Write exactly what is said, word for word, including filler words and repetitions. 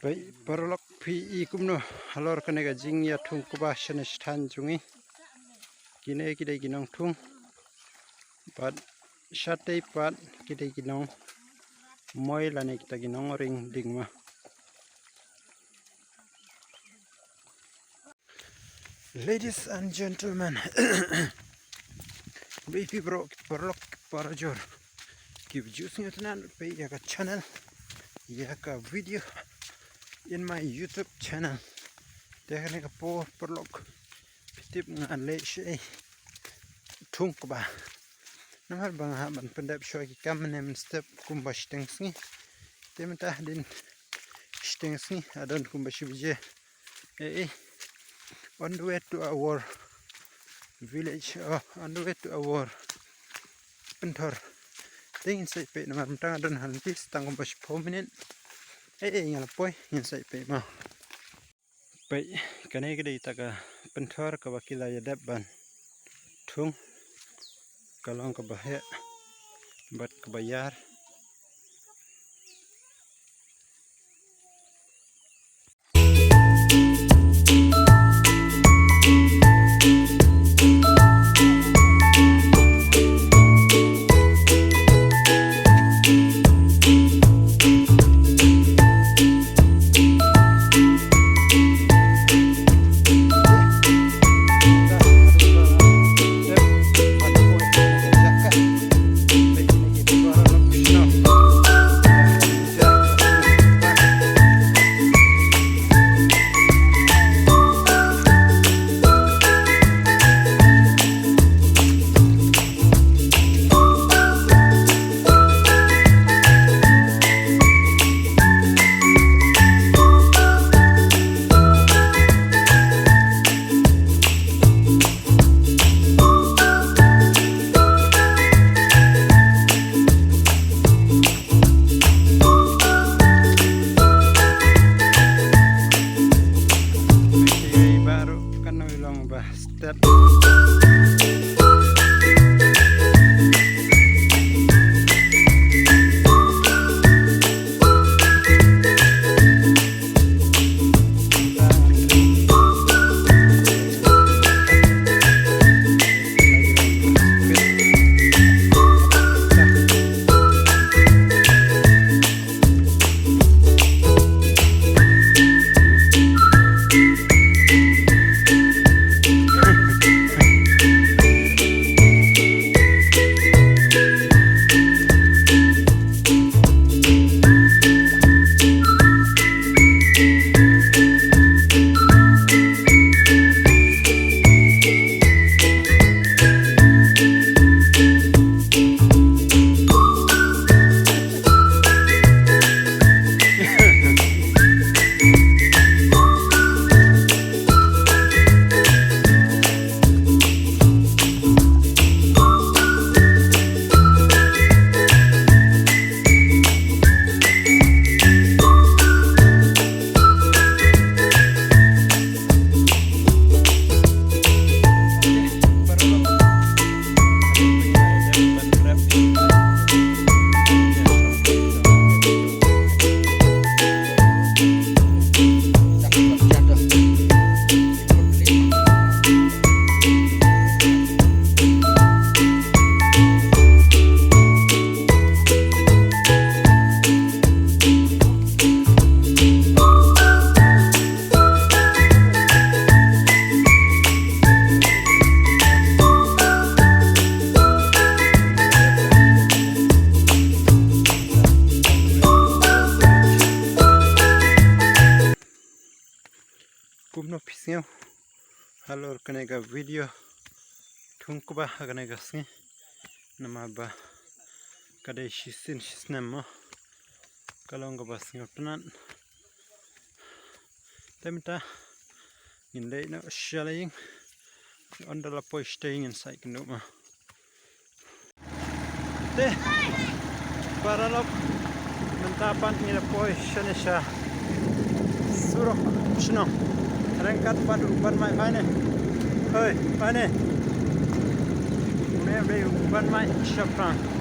Peit paralok, phi i kumno halor kane ka jingïathung kba shane sha thaiñ jong ngi. Kine ki dei ki nongthung. Bad shatei pat ki dei ki nongmoi lane kita ki nongring ding ma. Ladies and gentlemen, baby bro, paralok, parajor, ki views ngi tnan pe ïa ka channel, ïa ka video in my YouTube channel. Te kane ka por paralok, phi tip nga leh sha i thung kba. Namar ba nga hap ban pyndep shuwa ki kam mynne mynstep kumba shiteng sngi. Te mynta hadien shiteng sngi, hadien kumba shi baje. Eh, eh. On the way to our village, oh, on the way to our pynthor. Te ngin sa ïa peit namar mynta nga don ha lynti, sa tang kumba shiphew minit. Eh, eh, nga la poi, ngin sa ïa peit mo. Peit, kane ka dei kata ka pynthor kaba ki la ïa dep ban thung. Ka long kaba heh bad kaba ïar. Baru kan nang long ba step. Kumno phi sngew halor kane ka video thung kba ha kane ka sngi? Namar ba ka dei shisien shisnem mo, ka long kaba sngewtynnat. Te mynta ngin leit noh sha la ïing. Ynda la poi shatei ngin sa ïakynduh mo. Te paralok, mynta pat ngi la poi shane sha surok shnong. Ryngkat bad u Banmai, bai ne. Hoi, bai ne. Une u dei u Banmai shaphrang.